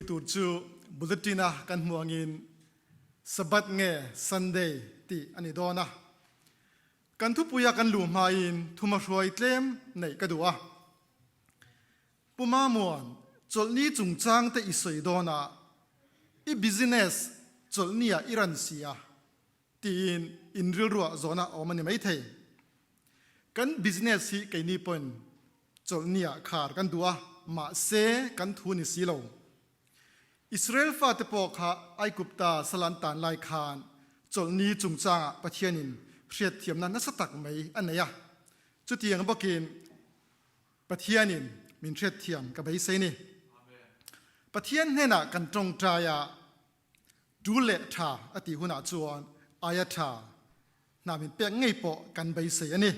Tur chu bulletin a kan hmuh angin Sabbath nge Sunday tih a ni dawn a. Kan thupuia kan luh hmain thuma hruai tlem neih ka duh a. Pu Mamuan, chawlhni chungchang te i sawi dawn a, i business chawlhni ah i ran si a tiin in rilruah zawhna a awm a ni maithei. Kan business hi keini pawhin Chawlhni ah khar kan duh a, mahse kan thu ni si lo. Israel fate pawh kha Aigupta sal an tan lai khan chawlhni chungchangah Pathianin hriatthiamna nasa tak mai a nei a. Chutiang bawkin Pathianin min hriatthiam ka beisei ni. Pathian hnenah kan tawngtai a, tul leh tha a tih hunah chuan aia tha hna min pek ngei pawh kan beisei a ni.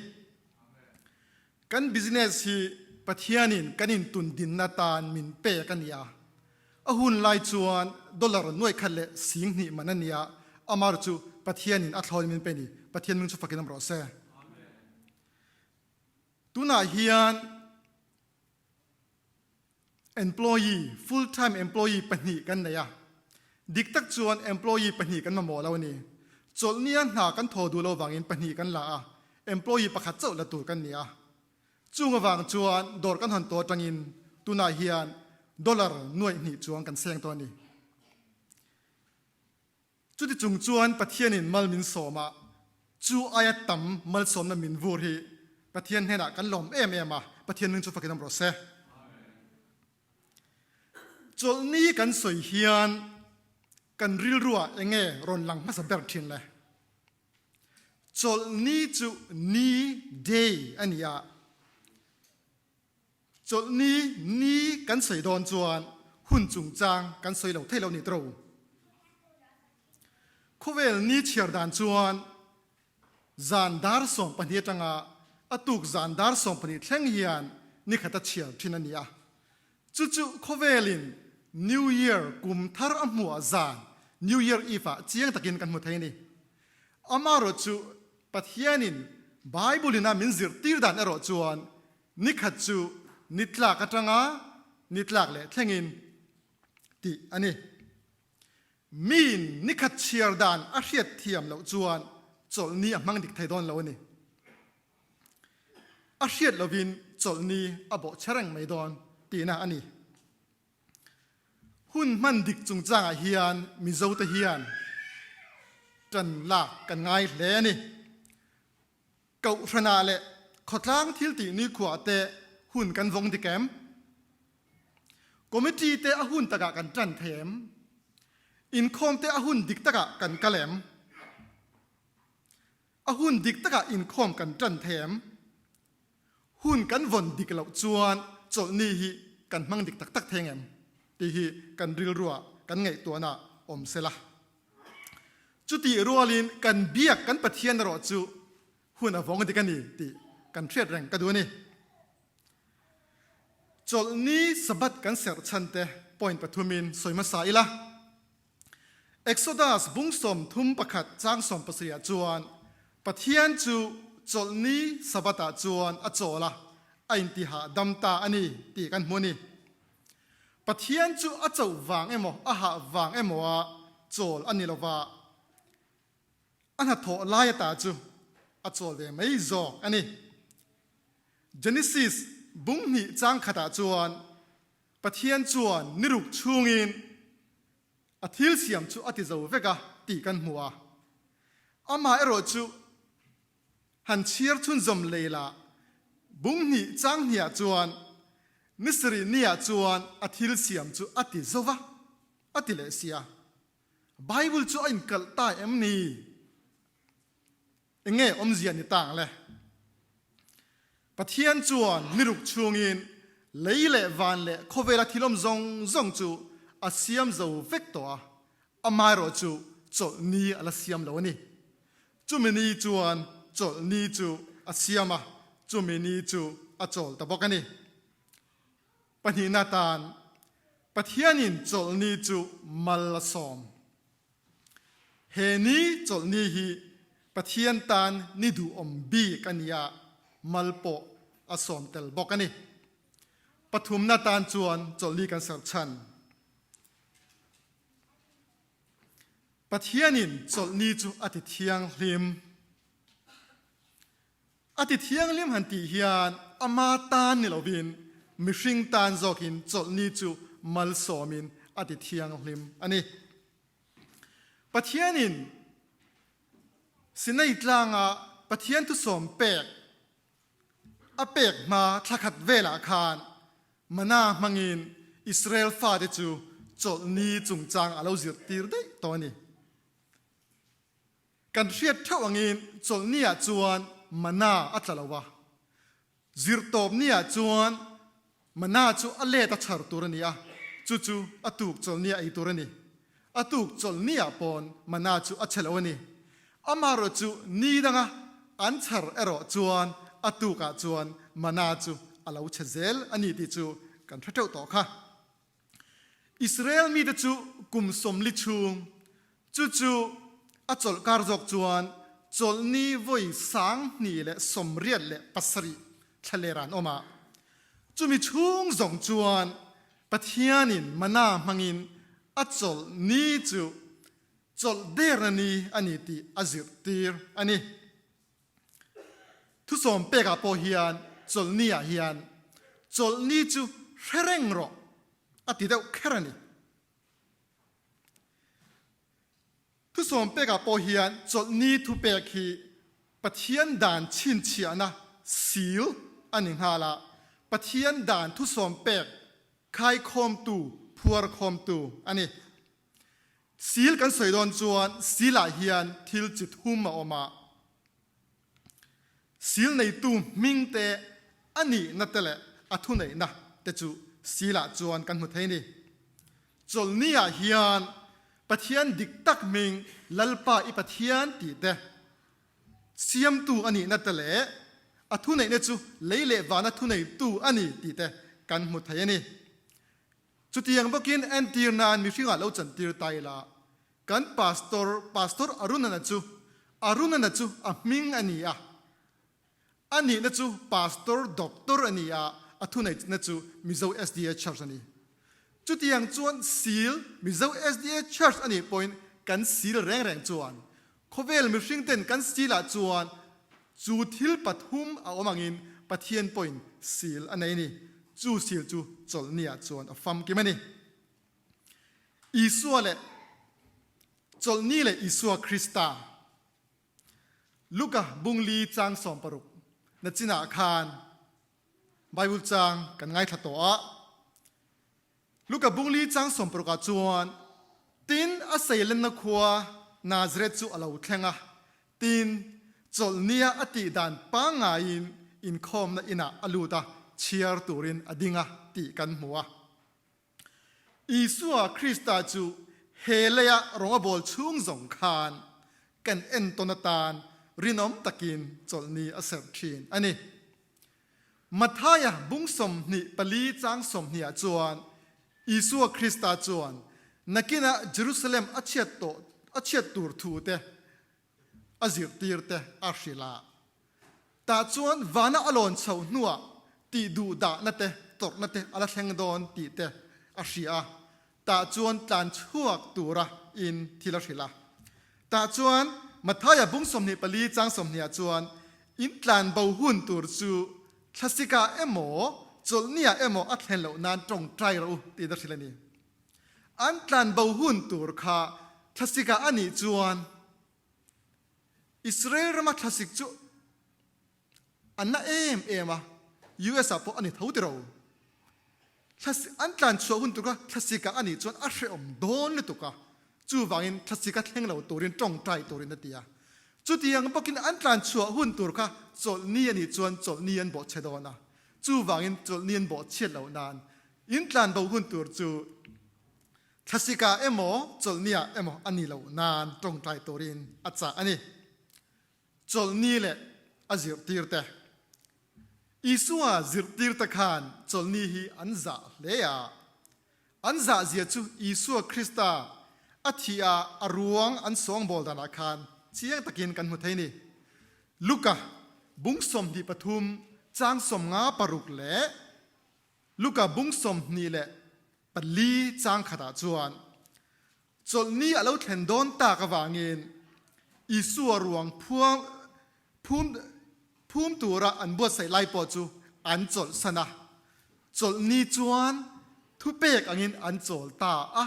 Kan business hi Pathianin kan intun dinna tan min pek a ni a, a hun lai chuan dollar nuaih khat leh 2000 man a ni a, amar chu Pathianin a thlawn min pe ni. Pathian ming chu fakin awm rawh se. Tunah hian Employee, full time employee pahnih kan nei a. Dik tak chuan employee pahnih kan mamawh lo a ni. Chawlhnia hna kan thaw duh lo vangin pahnih kan la a, employee pakhat chauh la tur kan ni a. Chung avang chuan dawr kan hawn tawh atangin tunah hian dollar nuaih hnih chuang kan seng tawh a ni. Chuti chung chuan Pathianin mal min sawm a, chu aia tam malsawmna min vur hi Pathian hnenah kan lawm em em a, Pathian ning chu fakin awm rawh se. Chawlhni kan sawi hian kan rilruah enge rawn lang hmasa ber thin le? Chawlhni chu ni, day, a ni a. Chawlhni ni kan sawi dawn chuan hun chungchang kan sawi lo thei lo ni tawh. Khawvel ni chhiar dan chuan zan dar 12 atanga a tuk zan dar 12 thleng hian ni khat a chhiar thin a ni a. Chu chu khawvelin New Year kum thar a hmuah zan New Year Eve ah chiang takin kan hmu thei a ni. Amaherawhchu Pathianin Bible in a min zirtir dan erawh chuan Ni khat chu ni tlak atanga ni tlak leh thlengin tih a ni. Miin ni khat chhiar dan a hriat thiam loh chuan chawlhni a hmang dik thei dawn lo a ni. A hriat lovin chawlhni a bawh che reng mai dawn tihna a ni. Hun hman dik chungchangah hian Mizote hian tan lak kan ngai hle a ni. Kohhranah leh khawtlang thiltih nikhuah te hun kan vawng dik em? Committee te a hun takah kan tan thei em? Inkhawm te a hun dik takah kan kal em? A hun dik takah inkhawm kan tan thei em? Hun kan vawn dik loh chuan chawlhni hi kan hmang dik tak tak thei ngem? Tih hi kan rilruah kan ngaihtuahna awm sela. Chutih rualin kan biak kan Pathian erawh chu hun a vawng dik a ni tih kan hriat reng ka duh a ni. Chawlhni Sabbath kan serh chhan te point pathumin sawi hmasa ila. Exodus bung 31 chang 17 ah chuan Pathian chu chawlhni Sabbath ah chuan a chawl a, a intihah dam ta a ni tih kan hmu a ni. Pathian chu a choh vang emaw a hah vang emaw a chawl a ni lova, a hnathawh lai ata chu a chawl ve mai zawk a ni. Genesis bung hnih chang khatah chuan Pathian chuan ni ruk chhungin a thil siam chu a ti zo vek a tih kan hmu a. Amah erawh chu Han chhiar chhunzawm lei la, bung hnih chang hniah chuan ni sarih niah chuan a thil siam chu a ti zo va, a ti leh sia. Bible chu a inkalh ta em ni? Enge awmzia ni ta ang le? Pathian chuan ni ruk chhungin lei leh van leh khawvela thil awm zawng zawng chu a siam zo vek tawh a, amaherawh chu chawlhni a la siam lo a ni. Chumi ni chuan chawlhni chu a siam a, chumi ni chu a chawl ta bawk a ni. Pahnihna tan, Pathianin chawlhni chu mal a sawm. He ni chawlhni hi Pathian tan ni duhawm bik a ni a, mal pawh a sawm tel bawk a ni. Pathumna tan chuan chawlhni kan serh chhan. Pathianin chawlhni chu a ti thianghlim. A ti thianghlim han tih hian ama tan ni lovin mihring tan zawkin chawlhni chu malsawmin a ti thianghlim a ni. Pathianin Sinai tlanga Pathian thusawm pek a pek hma thlakhat velah khan mana hmangin Israel fate chu chawlhni chungchang a lo zirtir daih tawh a ni. Kan hriat theuh angin chawlhni ah chuan mana a tla lo a, zirtawpni ah chuan mana chu a let a chhar tur a ni a, chu chu a tuk chawlhni a ei tur a ni. A tuk chawlhni ah pawn mana chu a che lo a ni. Amaherawh chu ni danga an chhar erawh chuan a tuk ah chuan mana chu a lo che zel a ni tih chu kan hre teuh tawh kha. Israel mite chu kum 40 chhung, chu chu a chawlhkar zawk chuan chawlhni vawi 2087 thlaler an awm a. Chumi chhung zawng chuan Pathianin mana hmangin a chawlhni chu chawlh derna ni a ni tih a zirhtir a ni. Thusawm pekah pawh hian chawlhni ah hian chawlhni chu hre reng rawh a ti deuh kher a ni. Thusawm pekah pawh hian chawlhni thupek hi Pathian dan chhinchhiahna sil a ni nghal a, Pathian dan thusawm pek khaikhawmtu, phuarkhawmtu a ni. Sil kan sawi dawn chuan silah hian thil chi thum a awm a. Sil neitu hming te, a nihna te leh a thuneihna te chu silah chuan kan hmu thei a ni. Chawlhni ah hian Pathian dik tak hming Lalpa i Pathian tih te, Siamtu a nihna te leh a thuneihna chu lei leh vana thuneitu a ni tih te kan hmu thei a ni. Chutiang bawkin entir nan mihringah lo chantir ta ila, kan pastor, Pastor Arunana chu, Arunana chu a hming a ni a, a nihna chu Pastor Doctor a ni a, a thuneihna chu Mizo SDA Church a ni. Chutiang chuan sil Mizo SDA Church a nih pawhin kan sil reng reng chuan Khawvel mihring ten kan sil ah chuan chu thil pathum a awm angin Pathian pawhin sil a nei a ni. Chu sil chu chawlhni ah chuan a famkim a ni. Isua leh Chawlhni leh Isua Krista Luka bungli chang 60 na chinah khan Bible chang kan ngaithla tawh a. Luka bung li chang 60 ah chuan, Tin, a seilenna khua Nazareth chu a lo thleng a, tin, chawlhnia a tih dan pangngaiin inkhawmna inah a lut a, chhiar turin a ding a tih kan hmu a. Isua Krista chu he leia rawng a bawl chhung zawng khan kan entawn atan rinawm takin chawlhni a serh thin a ni. Mathaia bung 24 chang 20 ah chuan Isua Krista chuan nakinah Jerusalem a chhiat tawh a chhiat tur thu te a zirtir te a hrilh a. Tah chuan vana a lawn chhoh hnuah tih duh dahna te tawrhna te a la thleng dawn tih te a hria a. Tah chuan tlan chhuak tura in thil a hrilh a. Tah chuan Mathaia bung 24 chang 20 ah chuan in tlan bo hun tur chu thlasik-ah emaw chawlhni-ah emaw a thlen loh nan tawngtai rawh u tiin a hrilh a ni. An tlan bo hun tur kha thlasik-ah a nih chuan Israel rama thlasik chu A na em em a, US ah pawh a ni tho tiro. Thlasik an tlan chhuah hun tur kha thlasik ah a nih chuan a hrehawm dawn lutuk a, chuvangin thlasik a thleng lo turin tawngtai turin a ti a. Chutiang bawkin an tlan chhuah hun tur kha chawlhni a nih chuan chawlhni an bawhchhe dawn a, chuvangin chawlhni an bawhchhiat loh nan in tlan bo hun tur chu thlasik ah emaw chawlhni ah emaw a ni loh nan tawngtai turin a chah a ni. Chawlhni leh a zirtirte. Isua zirtirte khan chawlhni hi an zah hle a. An zah zia chu Isua Krista a thih a a ruang an sawngbawl danah khan chiang takin kan hmu thei ni. Luka bung 23 chang 56 leh Luka bung 24 chang khatah chuan. Chawlhni a lo thlen dawn tak avangin Isua ruang phum phum tura an buatsaih lai pawh chu an chawlhsan a. Chawlhni chuan thupek angin an chawl ta a.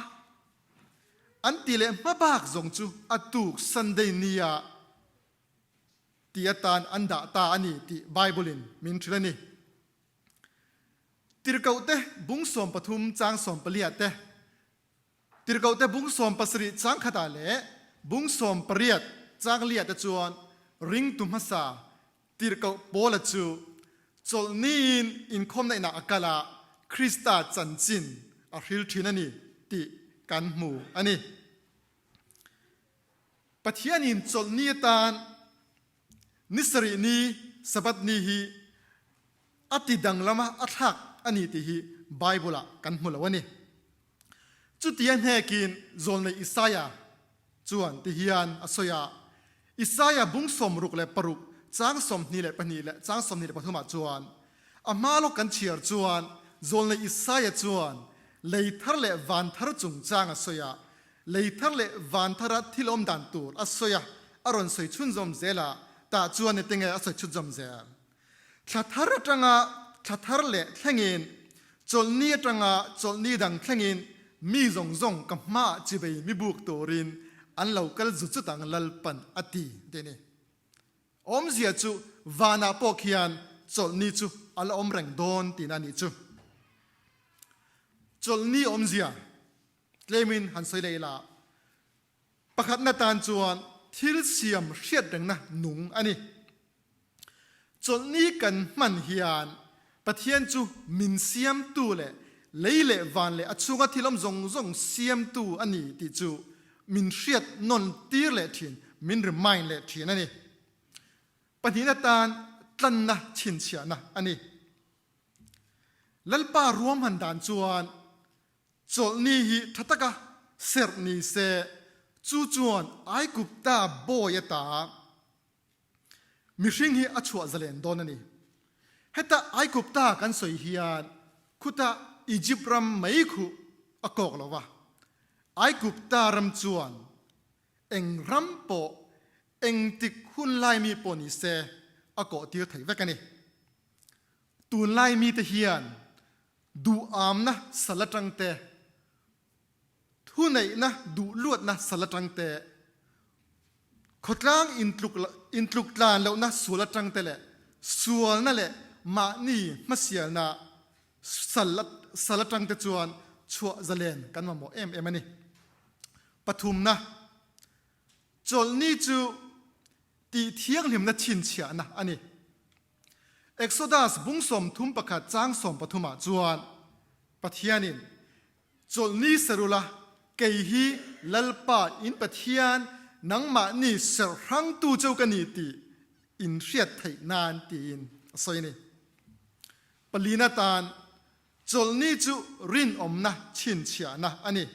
An ti leh hma bak zawng chu a tuk Sunday nia ti atan an dah ta a ni tih Bible-in min hrilh a ni. Tirhkohte bung 13 chang 14 te, Tirhkohte bung 17 chang khatah leh bung 18 chang liah te chuan ringtu hmasa Tirhkoh Paula chu chawlhniin inkhawmna inah a kal a, Krista chanchin a hril thin a ni tih kan hmu a ni. Pathianin chawlhni atan ni sarih ni, Sabbath ni hi a ti danglam a, a thlak a ni tih hi Bible-ah kan hmu lo a ni. Chutia hnekin zawlnei Isaia chuan ti hian a sawi a, Isaia bung 66 chang 22 leh chang 23 ah chuan, A hma lawk kan chhiar chuan zawlnei Isaia chuan lei thar leh van thar chungchang a sawi a, lei thar leh van thara thil awm dan tur a sawi a, a rawn sawi chhunzawm zel a, tah chuan engtinge a sawi chhunzawm zel? Thla thar atanga thla thar leh thlengin, chawlhni atanga chawlhni dang thlengin mi zawng zawng ka hmaah chivei mi buk turin an lo kal zut zut ang Lalpan a ti tih a ni. Awmzia chu vanah pawh khian chawlhni chu a la awm reng dawn tihna a nih chu. Chawlhni awmzia tlemin han sawi leh ila, Pakhatna tan chuan thil siam hriat rengna nung a ni. Chawlhni kan hman hian Pathian chu min siamtu leh lei leh van leh a chhunga thil awm zawng zawng siamtu a ni tih chu min hriat nawn tir leh thin, min remind leh thin a ni. Pahnihna tan tlanna chhinchhiahna a ni. Lalpa ruahman dan chuan Chawlhni hi tha taka serh ni se, chu chuan Aigupta bawi ata mihring hi a chhuah zalen dawn a ni. Heta Aigupta kan sawi hian khuta Egypt ram mai khu a kawk lo va, Aigupta ram chuan eng ram pawh engtik hun lai mi pawh ni se a kawh tir thei vek a ni. Tunlai mite hian Duhamna sal atang te, thuneihna duhluatna sal atang te, khawtlang intluk tlan lohna sual atang te leh sualna leh mahni hmasialna sal atang te chuan chhuah zalen kan mamawh em em a ni. Pathumna, Chawlhni chu tih thianghlimna chhinchhiahna a ni. Exodus bung 31 chang 13 ah chuan Pathianin, Chawlhni serula kei hi Lalpa in Pathian nangmahni serh hrangtu cheu ka ni tih in hriat theih nan tiin a sawi a ni. Palina tan chawlhni chu rinawmna chhinchhiahna a ni.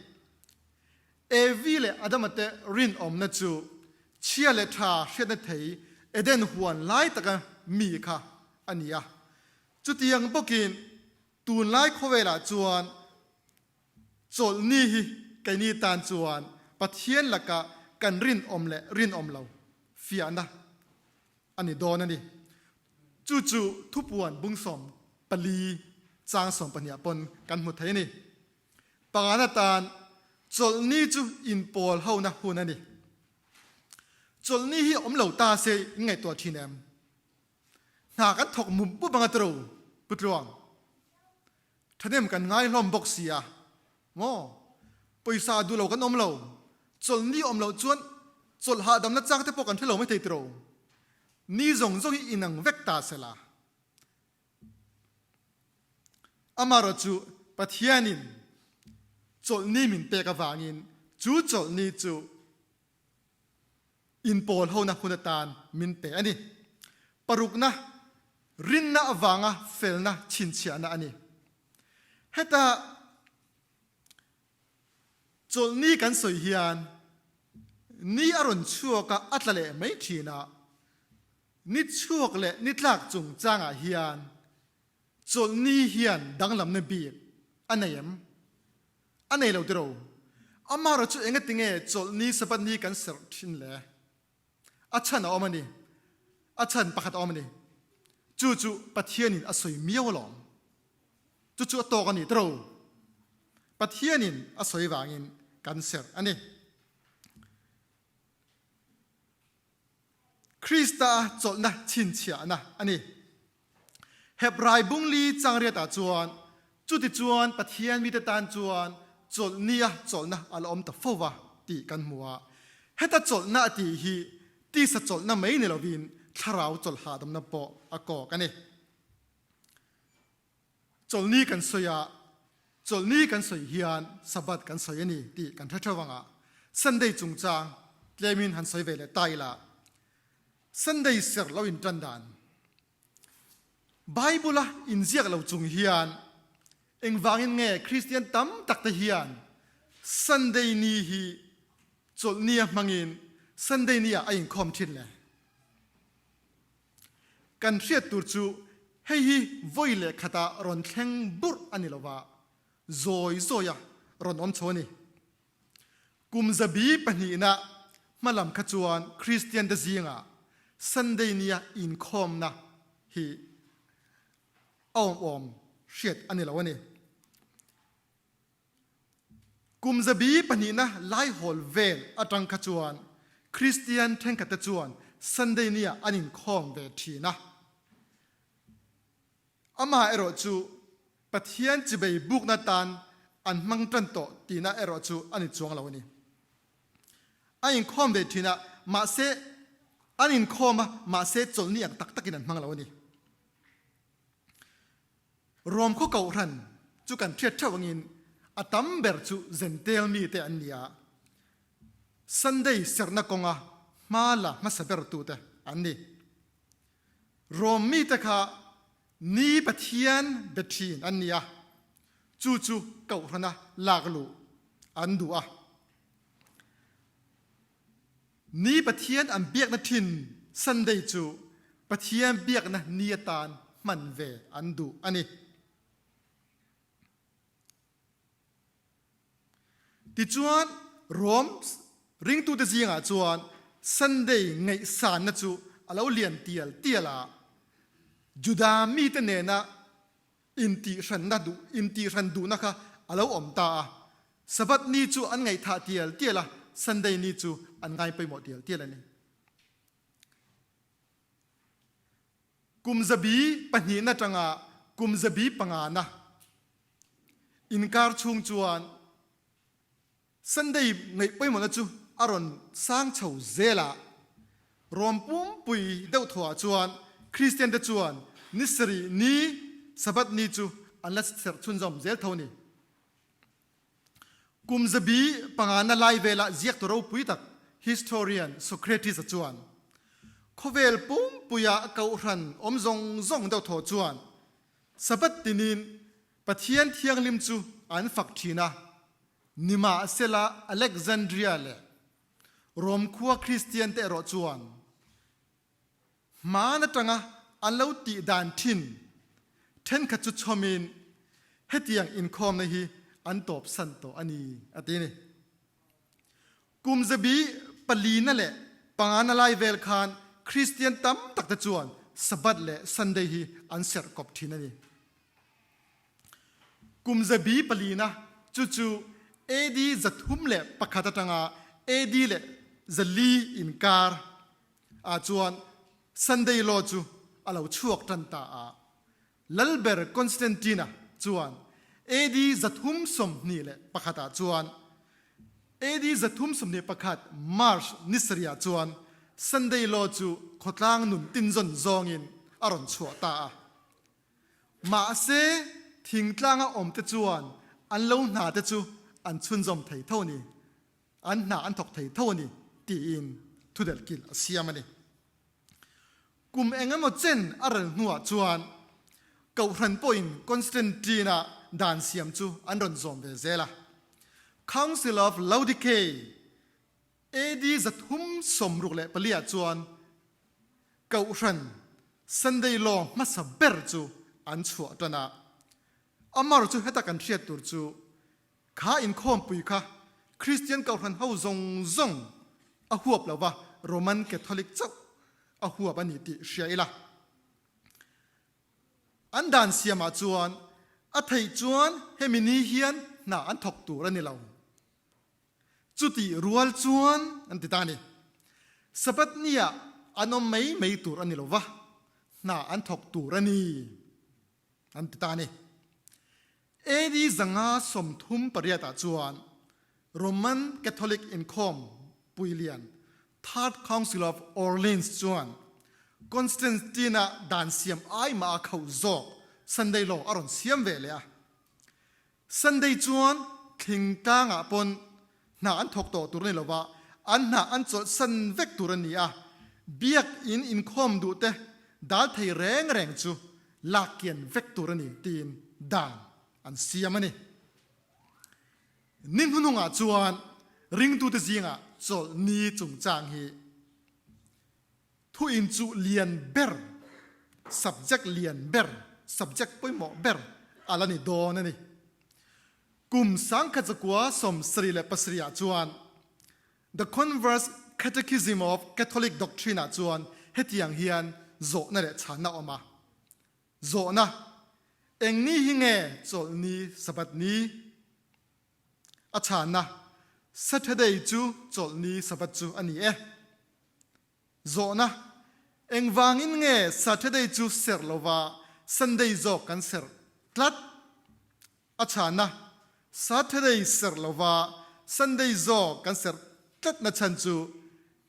Evi leh Adama te rinawmna chu chhia leh tha hriatna thei Eden huan lai taka mi kha a ni a. Chutiang bawkin tunlai khawvelah chuan chawlhni hi keini tan chuan Pathian laka kan rinawm leh rinawm lo fiahna a ni dawn a ni. Chu chu thupuan bung 14 chang 12 ah pawn kan hmu thei a ni. Pangana tan chawlhni chu inpawl hona hun a ni. Chawlhni hi awm lo ta se in ngaihtuah thin em? Hna kan thawk mup mup anga tiro Pu Tluang. Thahnem kan ngai hlawm bawk si a maw? Pawisa duh lo kan awm lo. Chawlhni awm loh chuan chawlh hahdamna chang te pawh kan hre lo mai thei tiro. Ni zawng zawng hi inang vek ta sela. Amaherawh chu Pathianin chawlhni min pek avangin chu chawlhni chu inpawl hona hun atan min pe a ni. Parukna, rinna avanga felna chhinchhiahna a ni. Heta chawlhni kan sawi hian ni a rawn chhuak a, a tla leh mai thin a, Ni chhuak leh ni tlak chungchangah hian chawlhni hian danglamna bik a nei em? A nei lo tiro. Amaherawh chu engatinge chawlhni Sabbath ni kan serh thin le? A chhan a awm a ni. A chhan pakhat a awm a ni. Chu chu Pathianin a sawi miau alawm. Chu chu a tawk a ni tiro. Pathianin a sawi vangin kan serh a ni. Krista chawlhna chhinchhiahna a ni. Hebrai bungli changriatah chuan, Chutichuan Pathian mite tan chuan chawlhnia chawlhna a la awm ta fo va tih kan hmu a. Heta chawlhna a tih hi tisa chawlhna mai ni lovin thlarau chawlh hahdamna pawh a kawk a ni. Chawlhni kan sawi a, chawlhni kan sawi hian Sabbath kan sawi a ni tih kan hre theuh ang a. Sunday chungchang tlemin han sawi ve leh ta ila. Sunday serh lo in tan dan. Bible a inziak lo chung hian engvangin nge Kristian tam tak te hian Sunday ni hi chawlhni a hmangin Sunday ni ah a inkhawm thin le? Kan hriat tur chu hei hi vawi leh khatah rawn thleng burh a ni lova, zawi zawi a rawn awm chho a ni. Kum zabi pahnihna hmalam kha chuan Kristiante zingah Sunday nia inkhawmna hi a awm awm hriat a ni lo a ni. Kum zabi pahnihna laihawl vel atang kha chuan Kristian thenkhatte chuan Sunday nia an inkhawm ve thin a. Amah erawh chu Pathian chibei bukna tan an hmang tan tawh tihna erawh chu a ni chuang lo a ni. A inkhawm ve thin a, mahse an inkhawm a, mahse chawlhni ang tak takin an hmang lo a ni. Rom khaw kohhran chu kan hriat theuh angin a tam ber chu Zentel mite an ni a, Sunday serhna kawnga hma la hmasa bertute an ni. Rom mite kha ni Pathian be thin an ni a, chu chu kohhrana lak luh an duh a. Ni Pathian an biakna thin Sunday chu Pathian biakna ni atan hman ve an duh a ni. Tichuan, Rom ringtute zingah chuan Sunday ngaihsanna chu a lo lian tial tial a, Juda mite nena intihhranna duh intihhran duhna kha a lo awm ta a. Sabbath ni chu an ngaihthah tial tial a, Sunday ni chu an ngai pawimawh tial tial a ni. Kum zabi pahnihna tanga kum zabi pangana inkar chhung chuan Sunday ngaih pawimawhna chu a rawn sang chho zel a. Rom pumpui deuh thuah chuan Kristian te chuan ni sarih ni, Sabbath ni chu an la serh chhunzawm zel tho ni. Kum zabi pangana lai velah ziaktu ropui tak historian Socrates-a chuan, Khawvel pumpuia kohhran awm zawng zawng deuh thaw chuan Sabbath tinin Pathian thianghlim chu an fak thin a, nimahsela Alexandria leh Rom khua Kristiante erawh chuan Hmaan atanga an lo tih dan thin thenkhat chu chhawmin hetiang inkhawmna hi an tawpsan tawh a ni, a ti ni. Kum zabi palina leh pangana lai vel khan Kristian tam takte chuan Sabbath leh Sunday hi an serh kawp thin a ni. Kum zabi palina chu chu AD 301 atanga AD leh 400 inkar ah chuan Sunday Law chu a lo chhuak tan ta a. Lalber Constantine-a chuan AD 321 ah chuan AD 321 March ni sarih ah chuan Sunday Law chu khawtlang nun tinzawn zawngin a rawn chhuah ta a. Mahse, thingtlanga awmte chuan an lo hna te chu an chhunzawm thei tho a ni. An hna an thawk thei tho a ni tiin thudelhkilh a siam a ni. Kum eng emaw chen a ral hnuah chuan Kohhran pawhin Constantine-a dan siam chu an rawn zawm ve zel a. Council of Laodicea, AD 364 ah chuan Kohhran Sunday Law hmasa ber chu an chhuah tan a. Amar chu heta kan hriat tur chu Kha inkhawmpui kha. Kristian Kohhran ho zawng zawng a huap lo va, Roman Catholic chauh a huap a ni tih hria ila. An dan siamah chuan a theih chuan hemi ni hian hna an thawk tur a ni lo. Chutih rual chuan an ti ta a ni. Sabbath niah an awm mai mai tur a ni lo va, hna an thawk tur a ni an ti ta a ni. AD 538 ah chuan Roman Catholic inkhawm puilian Third Council of Orleans chuan Constantine-a dan siam ai mah a khauh zawk Sunday Law a rawn siam ve leh a. Sunday chuan thlingtlangah pawn hna an thawk tawh tur a ni lova, an hna an chawlhsan vek tur a ni a, biakinn inkhawm duh te dal thei reng reng chu lak kian vek tur a ni tiin dan an siam a ni. Ni hnuhnungah chuan ringtute zingah chawlhni chungchang hi Thu inchuh lian ber, subject lian ber, subject pawimawh ber a la ni dawn a ni. Kum 1977 ah chuan The Converse Catechism of Catholic Doctrine ah chuan hetiang hian zawhna leh chhanna a awm a, Zawhna, Eng ni hi nge chawlhni, Sabbath ni? A chhanna, Saturday chu chawlhni, Sabbath chu a ni e. Zawhna, Engvangin nge Saturday chu serh lova Sunday zawk kan serh tlat? A chhana, Saturday serh lova Sunday zawk kan serh tlatna chhan chu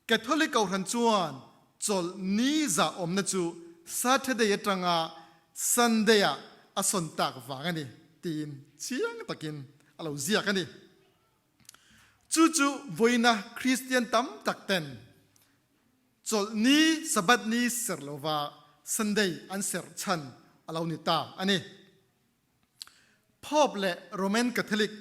Catholic Kohhran chuan chawlh ni zah awmna chu Saturday atanga Sunday-ah a sawn tak vang a ni tiin chiang takin a lo ziak a ni. Chu chu vawiina Kristian tam tak ten Chawlhni, Sabbath ni serh lova Sunday an serh chhan a lo ni ta a ni. Pope leh Roman Catholic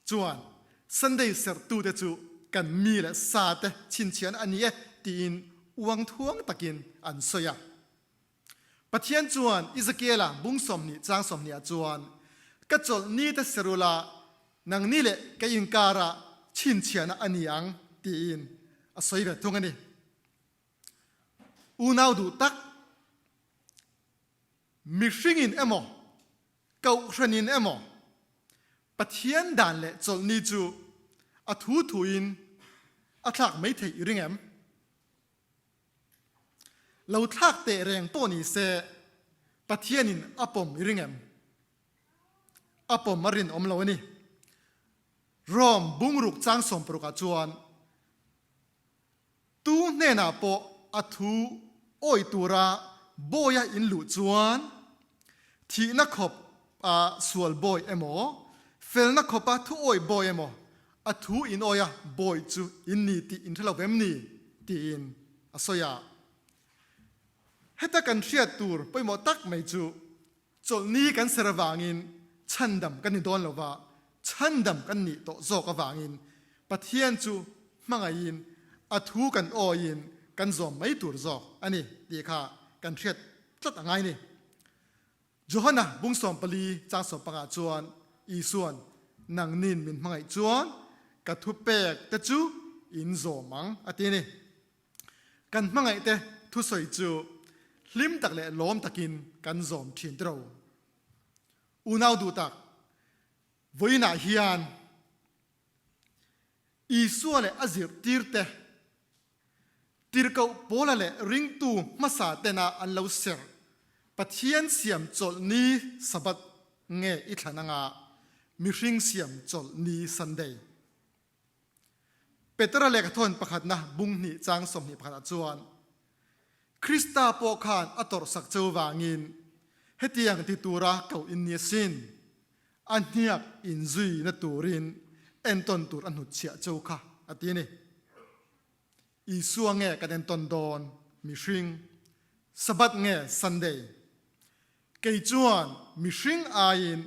chuan Sunday serhtute chu kan mi leh sa te chhinchhiahna a ni e tiin uang thuang takin an sawi a. Pathian chuan Ezekiela bung 20 chang 20 ah chuan, Ka chawlhni te serula nangni leh ka inkarah chhinchhiahna a ni ang tiin a sawi ve thung a ni. Unau duh tak, mihringin emaw, kohhranin emaw Pathian dan leh chawlhni chu a thu thuin a thlak mai theih i ring em? Lo thlak teh reng pawh ni se, Pathianin a pawm i ring em? A pawm a rinawm lo a ni. Rome bungruk chang sawmparukah chuan tu hnenah pawh a thu awih tura bawia in luh chuan thihna khawp a sual bawi emaw, felna khawpa thu awih bawi emaw A thu in awi a, bawi chu in ni tih in hre lo vem ni? tiin a sawi a. Heta kan hriat tur pawimawh tak mai chu chawlhni kan ser avangin chhandam kan ni dawn lo va, chhandam kan nih tawh zawk avangin Pathian chu hmangaihin a thu kan awiin kan zawm mai tur zawk a ni tih kha kan hriat tlat a ngai ni. Johana bung 14 chang 15 chuan Isua'n, Nangnin min hmangaih chuan ka thupek te chu in zawm ang, a ti a ni. Kan hmangaih te thusawi chu hlim tak leh lawm takin kan zawm thin tiro. Unau duh tak, vawiinah hian Isua leh a zirtirte Tirhkoh Paula leh ringtu hmasa tena an lo serh Pathian siam chawlh ni Sabbath nge i thlan anga mihring siam chawlh ni Sunday? Petera lehkhathawn pakhatna bung hnih chang 21 ah chuan Krista pawh khan a tawrhsak cheu vangin hetiang ti tura koh in ni asin. A hniak inzuina turin entawn tur a hnutchhiah cheu kha a ti a ni. Isua nge kan entawn dawn mihring? Sabbath nge Sunday? Kei chuan mihring aiin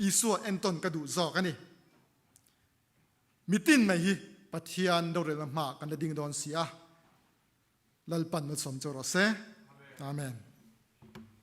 Isua entawn ka duh zawk a ni. Mitin mai hi Pathian rorelna hmaah kan la ding dawn si a, Lalpan malsawm cheu rawh se. Amen.